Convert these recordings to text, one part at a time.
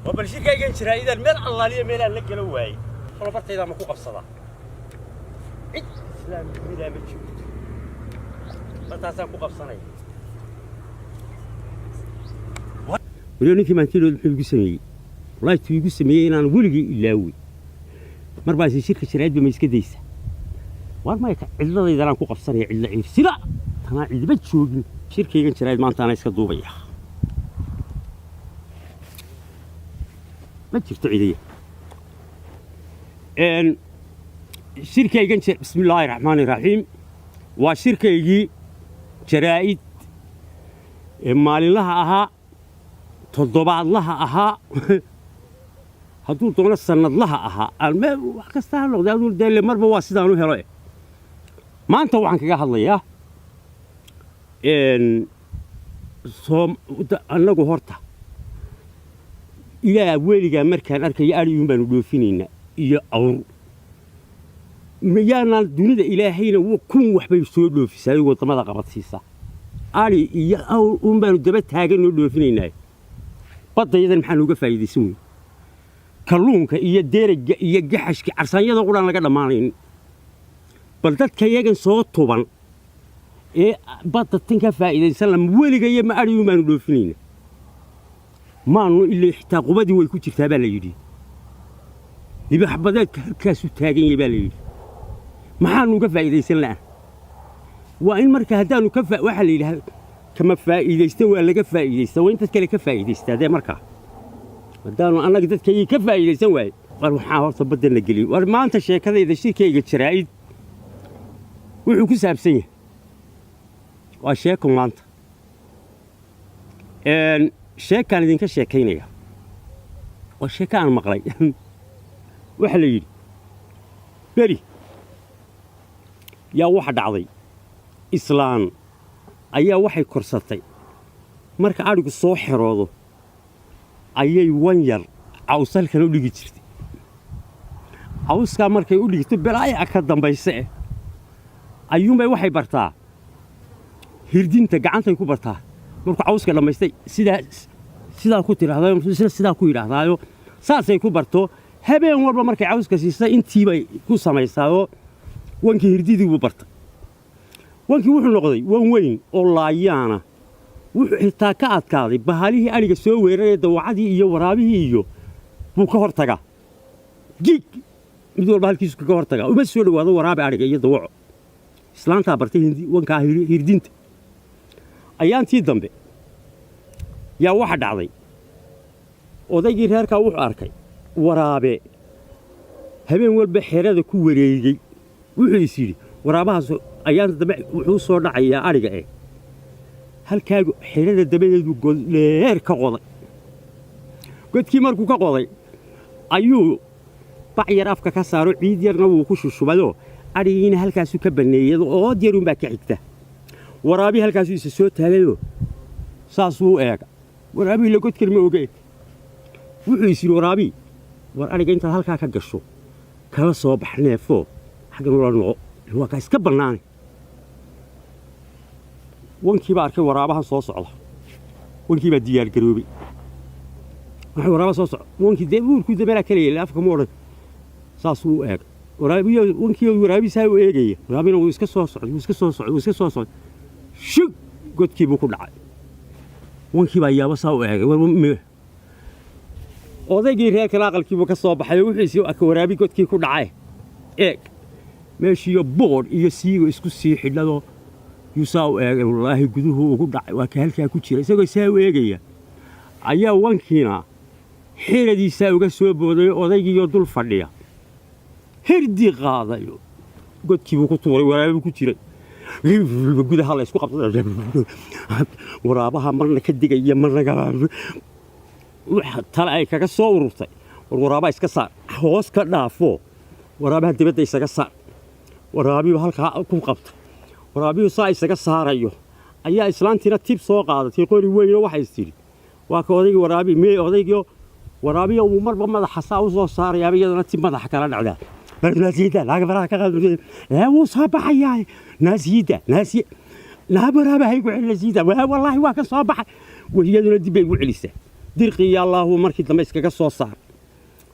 Oo bal shirkaygan jiraa meel allaaliya meelaan la galo waayey, holobartaydaa ma ku qabsadaa? Cid islaam midaa ma joogto, bartaasaan ku qabsanaya. Weliba ninkii maantidood muxuu igu sameeyey? Wallaahi tuu igu sameeyey inaan weligii ilaawey. Mar baa isin shirka jaraa'idba ma iska daysa? Waar mayka cidladaydanaan ku qabsanaya, cidla ciirsida tanaa cidba joogin. Shirkaygan jaraa'id maantaana iska duubaya, ma jirto cidiya. Shirkaygan, bismi illaahi raxmaani raxiim, waa shirkaygii jaraa'id ee maalinlaha ahaa, toddobaadlaha ahaa, hadduu doono sannadlaha ahaa, wax kasta ha noqde, aduu dee marba waa sidaan u helo. Maanta waxaan kaga hadlayaa annagu horta ilaa weligaa markaan arkaya adhiyuun baanu dhoofinaynaa iyo awr. Miyaanaan dunida ilaahayna kun waxbay soo dhoofisaa, waddamada qabadsiisaa? Adhi iyo awr uun baanu daba taaganoo dhoofinaynaa. Baddayadan maxaa nooga faa'iidaysan wey? Kalluunka iyo derega iyo gaxashka carsaanyada qudhaan laga dhammaanayn. Bal dadka yagan soo tuban ee badda tan ka faa'iidaysan lama weligayo, ma adhiyuun baanu dhoofinayna? Maanu ilaa xitaa qubadii way ku jirtaa baa la yidhi. Libaax badeedka halkaasuu taagan yahay baa la yidhi. Maxaanu uga faa'iidaysan la'an? Waa in marka haddaanu ka waxaa la yidhaha kama faa'iidaysta, waa laga faa'iidaysta. Waa in dad kale ka faa'iidaystaa. Dee markaa haddaanu annaga dadkaygii ka faa'iidaysan waaye, war waxaa horta badda la geliyey. War maanta sheekadayda, shirkayga jaraa'id wuxuu ku saabsan yahay waa sheeko. Maanta sheekaan idinka sheekaynaya waa sheeko aan maqlay. Waxaa la yidhi beri yaa waxa dhacday, islaan ayaa waxay korsatay marka adhigu soo xeroodo ayay wan yar cawsalkan u dhigi jirtay. Cawskaa markay u dhigto, balaaya ka dambayse eh, ayuunbay waxay bartaa hirdinta, gacantay ku bartaa. Markuu cawska dhammaystay sidaa sidaa ku tidhaahdayo, isna sidaa ku yidhaahdaayo, saasay ku barto. Habeen walba markay cawska siisa intiibay ku samaysaayoo wankii hirdidii buu bartay. Wankii wuxuu noqday wan weyn oo laayaana. Wuxuu xitaa ka adkaaday bahalihii adhiga soo weeraraya, dawacadii iyo waraabihii iyo buu ka hor tagaa. Giig mid walba halkiisu kaga hor tagaa, uma soo dhowaado waraabe adhiga iyo dawaco. Islaantaa bartay wankaa hirdinta. Ayaantii dambe yaa waxa dhacday, odaygii reerkaa wuxuu arkay waraabe habeen walba xerada ku wareegey. Wuxuu is yidhi waraabahaas ayaanta dambe wuxuu soo dhacayaa adhiga eh. Halkaagu xerada dabadeedu god dheer ka qoday. Godkii markuu ka qoday ayuu bac yar afka ka saaro, ciid yarna wuu ku shushubayoo adhigiina halkaasuu ka banneeyey, ood yarunbaa ka xigta. Waraabii halkaasuu isa soo taagayoo saasuu u eega. Waraabii la godkan ma oge. Wuxuu is yidhi waraabii, war adhiga intaad halkaa ka gasho kala soo bax neefoo xaggan ula noqo, waa kaa iska bannaanay. Wankii baa arkay waraabahan soo socda. Wankii baa diyaargaroobay. Waxay waraaba soo socda. Wankii dee uurkuu dameelaa kala yeelay, afka ma odhan, saasuu u eegay waraabiyo. Wankii waraabisaa u eegaya, waraabina wuu iska soo socday, wuu iska soo socday, wuu iska soo socday. Shug, godkii buu ku dhacay. Wankii baa yaabo, saa u eegay. Odaygii reerkan aqalkiibuu ka soo baxay oo wuxuu isii arkay waraabi godkii ku dhacay. Eeg meeshiiyo boodh iyo siigo isku sii xidhadoo yuu saa u eegay. Wallaahi guduhu ugu dhacay, waa ka halkaa ku jira. Isagoo saa u eegaya ayaa wankiina xiradiisaa uga soo booday odaygiioo dul fadhiya, hirdi qaadayo, godkiibuu ku tuuray waraabuu ku jiray. Gudaha la isku qabsaday, waraabaha marna ka digaya, marna waxa tale ay kaga soo ururtay, war waraabaha iska saar, hoos ka dhaafo, waraabaha dibadda isaga saar. Waraabiyu halkaa ku qabta, waraabiyuu saa isaga saarayo ayaa islaantiina tib soo qaadatay, qori weynoo. Waxay is tidhi waa ka odaygii waraabi mee. Odaygiio waraabiyo uu marba madaxa saa u soo saarayaaba, iyadana tib madaxa kala dhacdaa. Naasiyada laaga faraha ka qaad, wuu soo baxayaa. Naasiyada, naasiya naa, waraaba hay ku celin, naasiyada, wallaahi waa ka soo baxay. Iyaduna dib bay ugu celisaa. Dirqi iyo Allaahu markii dambe iskaga soo saar.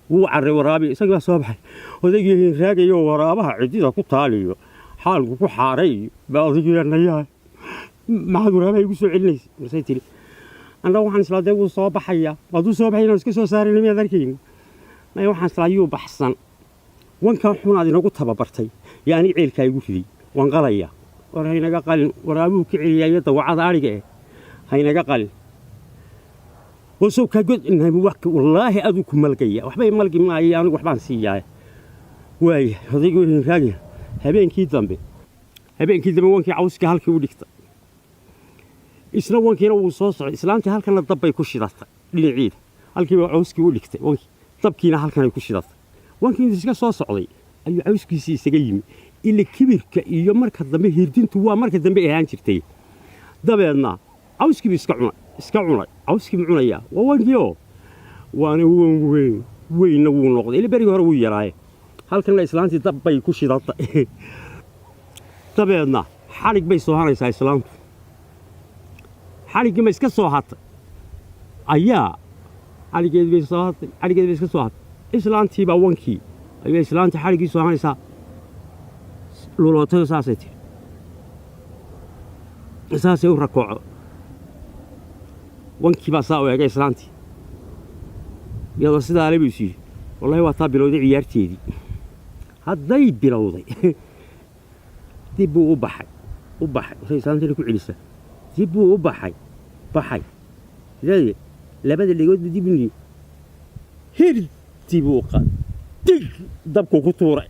Wuu carray waraabi, isagii baa soo baxay. Odaygii hinraagayo waraabaha ciddida ku taaliyo xaalku ku xaaray iyo baa odaygii nayahay, maxaad waraabaha igu soo celinaysa? Marsay tiri, annaga waxaan islaa dee wuu soo baxayaa. Hadduu soo baxay inaan iska soo saarayna miyaad arkayni? Maya, waxaan islaa yuu baxsan. Wankan xunaad inagu tababartay yaa aniga ceelkaa igu riday, waan qalayaa. War haynaga qalin, waraabuhu ka celiyaa iyo dawacada adhiga eh, haynaga qalin. Wasow kaa god wallaahi aduu ku malgaya, waxbay malgi maayo, anigu waxbaan siiyaa. Waaya, odaygii wuu raagaya. Habeenkii dambe wankii cawska halkii u dhigtay, isna wankiina wuu soo socday. Islaantii halkana dabbay ku shidatay dhinaciida, halkiiba cawskii u dhigtay wankii, dabkiina halkanay ku shidatay. Wankii intuu iska soo socday ayuu cawskiisii isaga yimi. Ila kibirka iyo marka dambe hirdintu waa marka dambe ahaan jirtay. Dabeedna cawskiibu iska cunay, iska cunay, cawskiibu cunayaa. Waa wankiioo waana wan weyn weynna wuu noqday, ila berigii hore wuu yaraaye. Halkanna islaantii dab bay ku shidatay. Dabeedna xadhig bay soo hanaysaa islaantu. Xadhiggii ma iska soo hatay ayaa xadhiggeedii bay soo hatay, xadhiggeedii bay iska soo hatay. Islaantii baa wankii ayay islaantii xadhiggii soo hanaysaa, lulootayoo saasay tiri, saasay u rakooco. Wankii baa saa u eegay islaantii iyadoo sidaa ale buu is yidhi, wallahi waa taa bilowday ciyaarteedii. Hadday bilowday dib buu u baxay, u baxay. Wasay islaantiina ku celisaa. Dib buu u baxay, baxay sidee labada dhegood buu dib u yidhi, hirdi buu u qaaday, dig dabkuu ku tuuray.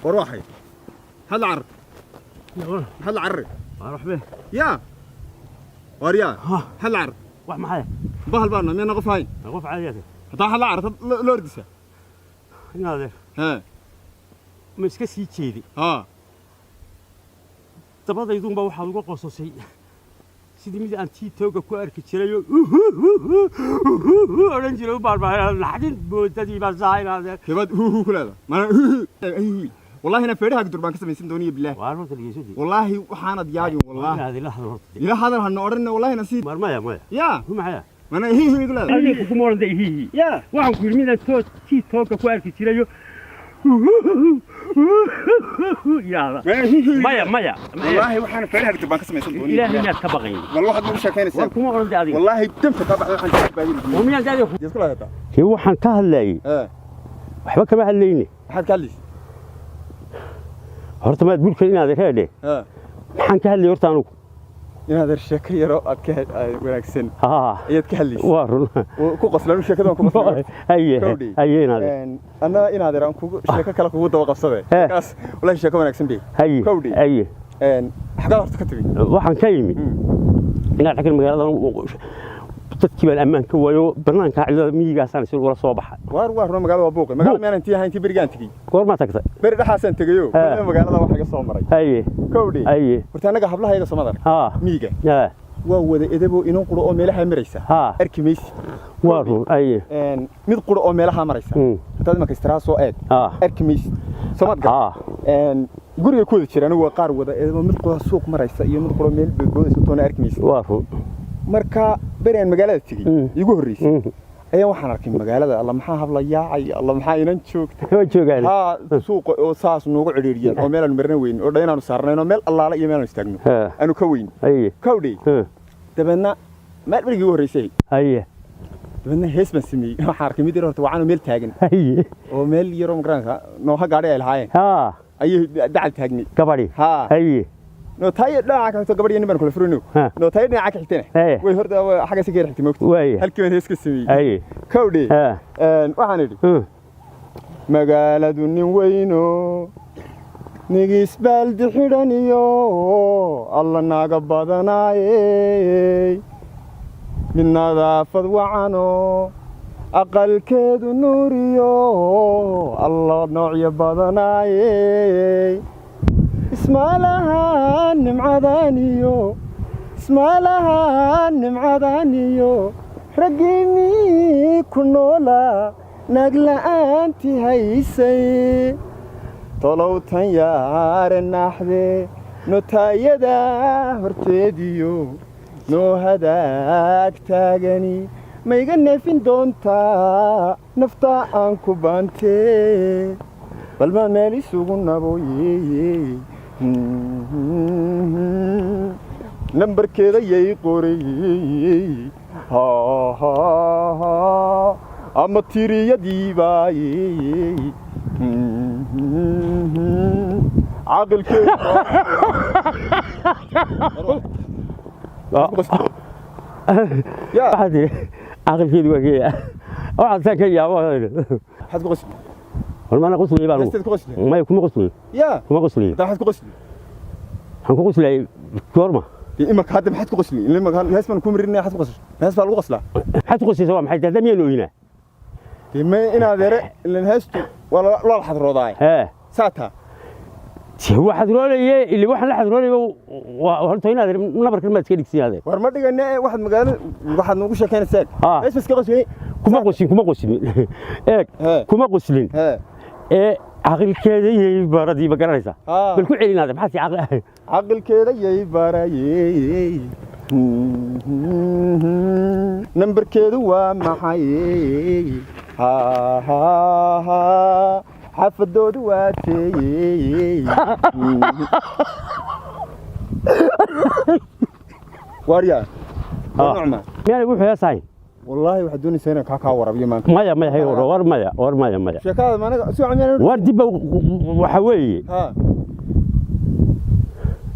War waxay maxaad la carartay? Maxaad la cararay? Waxbe. Yaa war yaa, maxaad la carartay? Wax maxay? Bahal baana miyana qof hayn? Qof caadi. Haddaa waxaad la carartad la ordisa. Inaadee. Hee. Ma iska sii jeeday? Haa. Dabadaydunbaa waxaad uga qososay sidii mid aan tii tooga ku arki jirayoo odhan jiray u baarbaa naxdin moodadii baa saa inaadee. Kebaad huhu ku leedahay mana huhu? Wallahi ina feedhaha gudur baan ka samaysan dooniya bilaah. Waar horta dhegeyso dee. Wallaahi waxaanad yaabin wallaahi. Inaad ila hadal horta dee. Ila hadal hana odhanna wallaahi nasiib. Waar maya, maya. Yaa. Ku maxaya? Mana hihi igu leedahay? Adiga kuguma odhan dee hihi. Yaa. Waxaan ku yidhi midaan tii tooga ku arki jirayo yaada. Mana hihi? Maya, maya. Wallaahi waxaana feedhaha gudur baan ka samaysan dooniya. Ilaahay miyaad ka baqayn? Bal waxaad nagu sheekaynaysaa. War kuma odhan dee adiga. Wallaahi damta kaa baxday waxaan kaa baadin. Oo miyaan dee adiga Yaad ku leedahay? Kii waxaan ka hadlayay. Ee. Waxba kama hadlayne. Maxaad ka hadlaysa? Horta maad burka inaad reedhe. Ee. Maxaan ka hadlayay horta anugu? Inaad sheeko yaro aad ka wanaagsan haa ayaad ka hadlaysa. Waa run. Ku qoslan sheekada waan ku qoslan. Haye. Kowdhi. Haye inaad. Anna inaad yaraan kugu sheeko kale kugu daba qabsade. Ee. Kaas wallahi sheeko wanaagsan bay. Haye. Kowdhi. Haye. Xagaad horta ka timi? Waxaan ka yimi inaad xaggan magaalada dadkii baan ammaan ka waayo, bannaanka cidlada miyigaasaan is ula soo baxay. Waar runa, magaalada waa buuqi magaalada. Miyaan intii ahayn intii berigaan tegey? Goormaa tagtay? Beri dhexaasaan tegayo. Ee. Magaalada waxa iga soo maray. Haye. Kowdhi. Haye. Horta annaga hablaha iyaga somadar haa miyiga haa waa wada edebo, inan quro oo meelaha maraysa haa arki maysi. Waa run, haye. Mid quro oo meelaha maraysa haddaad imanka istiraa soo eeg haa arki maysi somad gar. Haa. Guriga ku wada jiraan waa qaar wada edebo, mid quro suuq maraysa iyo mid quro meel boodboodaysa toona arki maysi. Waa run. Marka beri aan magaalada tegey iigu horreysay ayaan waxaan arkay magaalada, alla maxaa habla yaacay, alla maxaa inan joogta. Waa joogaan. Haa, suuqa oo saas noogu cidhiidhiyeen oo meel aanu marna weyn oo dhan inaanu saarnayn oo meel allaala iyo meel aanu istaagno haa aanu ka weyn. Haye. Kowdhi. Dabeedna meel berigii ugu horreysay. Haye. Dabeedna hees baan sameeyey. Waxaan arkay mid yar horta wacanoo meel taagan haye oo meel yaroo magaranaysa nooha gaadhi ay lahaayeen haa ayay dacal taagnay. Gabadhi? Haa. Haye. Nootayo dhinaca ka xigto gabadh iyo nin baan kula furino. Ha. Nootayo dhinaca ka xigtana Haye. way horta xagga si ka yar xigtay moogta. Waaya. Halkii baan hees ka sameeyey. Haye. Kowdhi. Haa. Waxaan idhi magaaladu nin weyno nigis baaldi xidhan iyo alla naaga badanaaye, mid nadaafad wacano aqalkeedu nuuriyo alla noocyo badanaaye, ismaalaha nimcadaniyo, ismaalaha nimcadaniyo raggiinnii ku noolaa naag la'aantii haysay. Tolowtan yaare naxde notaayada horteediyo noo hadaag taagani ma iga neefin doontaa naftaa aan ku baantee bal maa meel isugu naboye. Nambarkeeda yay qoray ama tiriyadiibaaye caqilkeedu. Ya. Waxaad tiri caqilkeedu waa geeya, waxaad saa ka yaabo. Maxaad ku qosli? War maana qosliyay baan. Heestaad ku qosli? Maya, kuma qosliyo. Ya. Kuma qosliyo. Hadda maxaad ku qosli? Waxaan ku qoslayay goorma? Dee imaka hadda maxaad ku qosli? Imaka hees baan ku marinaya, maxaad ku qosli? Hees baa lagu qoslaa? Maxaad ku qoslaysa? Waa maxay dee miyaan ooyinaa? Dee ma inaad ere ilan heestu waa la xadroodaay. Hee. Saataa. Waa xadroolaye ili waxaan la xadroolaya waa horta inaad nabarkan maad iska dhigsiin adeer. War ma dhigane, waxaad magaalada waxaad noogu sheekeynaysaa. Hees baa iska qosli. Kuma qosin, kuma qoslin, eeg. Hee. Kuma qoslin. Hee. Ee caqilkeeda iyo baradii ma garanaysaa? Bal ku celin adeer, maxaad caqli Caqilkeeda yay barayey, nambarkeedu waa maxay? Xaafadoodu waa teeyey. Waaryaa nocma. Miyaanay wuxuu heesahayn? Wallaahi waxaad doonaysaa inaan kaa warabiyo maanta. Maya, maya, hay, war maya, war maya, maya. Sheekada maanaga si wacan miyaan? War dibba waxa weeye.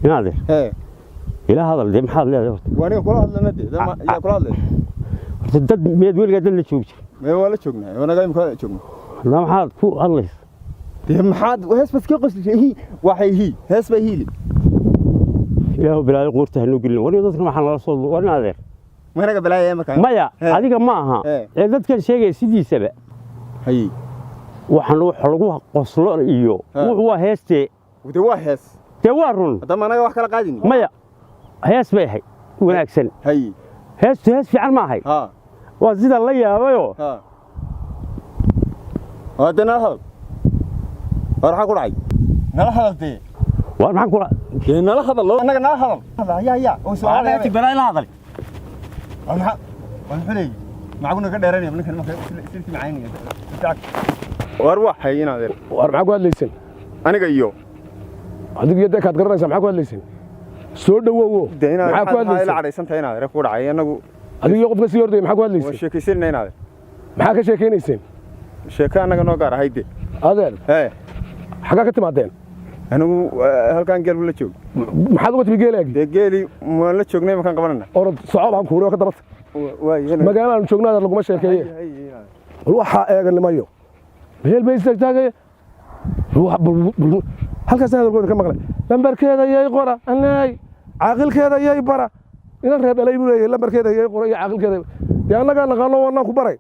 Inaadeer. Hee. Ila hadal dee, maxaad leedahay horta? Waa aniga kula hadlana dee yaa kula hadlay? Horta dad miyaad weligaa dad la joogi jir? Mee, waa la joognaa, wanaga imika joogna. Hadda maxaad ku hadlaysa? Dee maxaad hees bas ka qoslishay? Hi, waxay hi hees bay hiili. Ilaahu bilaayo quurta hanuu gelin. War dadkan waxaan lala soo war inaadeer. Managa balaaya markaa. Maya. Adiga ma aha. Ee dadkan sheegaya sidiisaba. Hay. Waxaan wax lagu qoslo iyo wuxuu waa heestee. Dee waa hees. Dee waa run. Hadda managa wax kala qaadini. Maya, hees bay ahayd wanaagsan. Hay. Heestu hees fiican ma ahay? Waa sida la yaabayoo. Hadda nala hadal. War maxaa ku dhacay? Nala hadal dee. Waar maxaan kula? Dee nala hadal, annaga nala hadal. Ya ya oo su'aal. Balaa la hadal. War maxaa, war muxuu leeyahay? Macaguna ka dheeranaya ninkan marka silti macaynaya. War waxay inaad War maxaa ku hadlaysan? Aniga iyo Adigu iyo dee kaad garanaysaa, maxaa ku hadlaysan? Soo dhawowo. Dee inaad maxaa ku maxaa ila hadlaysan? Cadhaysan tahay inaad ku dhacay annagu. Adigu iyo qofka sii ordaya maxaa ku Waan hadlaysan? sheekaysanayna inaad. Maxaa ka sheekaynayseen? Sheeko annaga noo gaar ahayd dee. Adeer. Hee. Xaggaa ka timaadeen? Anigu halkaan geel la joog. Maxaad uga timi geelaagii? Dee geeli waan la joognay, markaan qabanana. Orod soco baan kuuri oo ka dabata. Waay. Magaalaan joogno adeer, laguma sheekeeye. Bal waxaa eeganimayo meel bay istaagtaagaya halkaas hadalkooda ka maqlay: lambarkeeda yay qora anaay, caaqilkeeda yay bara. Inan reer dhalay buu leeyahay, lambarkeeda yay qora iyo caaqilkeeda. Dee annagaa naqaano, waanaan ku baray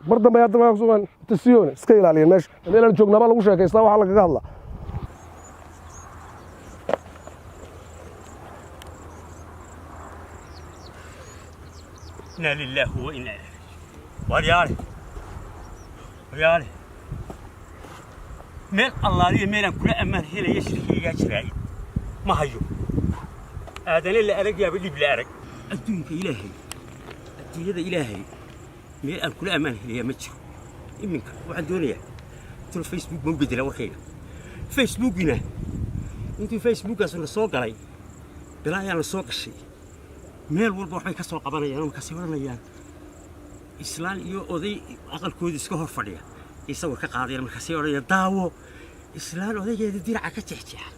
mar dambe. Hadda kusugan tasiyoone iska ilaaliyeen meesha meelaan joognaabaa lagu sheekaystaa, waxaa lagaga hadlaa. Inaa lilaahi wa inaa ilaihi. Waryaale, waryaale, meel allaaliya meelaan kula ammaan helaya shirkiygaa jiraay ma hayo. Aadane la arag yaaba dhib la arag. Adduunka ilaahay, adduunyada ilaahay, meel aan kula ammaan helaya ma jiro. Iminka waxaan doonayaa talo Facebook ma u bedela warkayga. Facebookina intuu Facebookgaas na soo galay bilaayaa na soo gashay, meel walba waxbay ka soo qabanayaan oo markaasay odhanayaan islaan iyo oday aqalkooda iska hor fadhiya ay sawir ka qaadayaan, markaasay odhanayaan daawo islaan odaygeeda diraca ka jexjexa,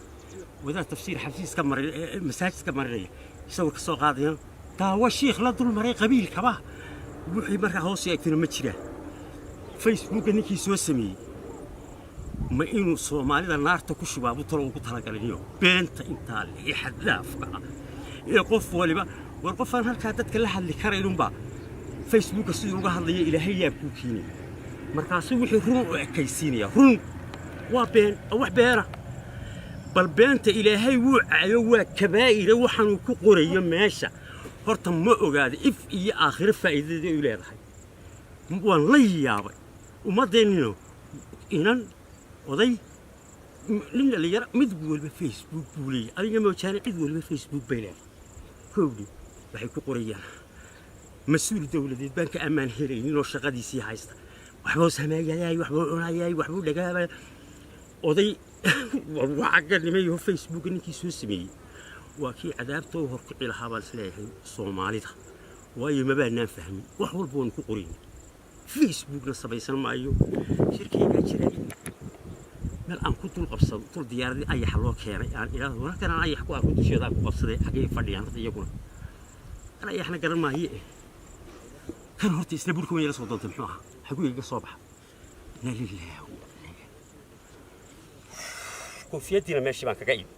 wadaad tafsiir xafiiska marin masaajidka marinaya sawir ka soo qaadayaan, daawo shiikh la dul maray qabiilkaba. Wixii markaa hoos eegtana ma jiraan. Facebooka ninkii soo sameeyey ma inuu soomaalida naarta ku shubaa buu talo ugu talagalinayo beenta intaa le xad dhaafka ah ee qof waliba? War qofaan halkaa dadka la hadli karaynunbaa Facebooka siduu uga hadlaya ilaahay yaab kuu keenaya. Markaasuu wixii run u ekaysiinaya. Run waa been, wax beena. Bal beenta ilaahay wuu cayo, waa kabaa'ira waxaanuu ku qorayo meesha. Horta ma ogaada if iyo aakhiro faa'iidada u leedahay. Waan la yaabay ummaddeennino inan oday. Nin dhalinyaro mid waliba Facebook buu leeyahay, adiga moojaane cid waliba Facebook bay leedahay. Kowdhi waxay ku qorayaan mas-uul dowladeed baan ka ammaan helaynin oo shaqadiisii haysta, waxbuu sameeyayay, waxbuu cunayay, waxbuu dhagaabay. Oday wacaganimayo Facebook ninkii soo sameeyey waa kii cadaabta u horkici lahaa baan isleeyahay Soomaalida, waayo mabaanaan fahmin, wax walba waanu ku qorayna. Facebookna samaysan maayo. Shirkaygaa jiray meel aan ku dul qabsado dul diyaaradii ayaxa loo keenay, aan idhaahdo wararkan aan ayax ku arko dusheeda aan ku qabsaday. Xaggay fadhiyaan horta iyaguna? Kan ayaxna garan maaye. Kan horta isna burka weyn ila soo doontay muxuu ahaa? Xaguu igaga soo baxa? Inaa lilaahi wa inaa. Koofiyaddiina meeshii baan kaga iib.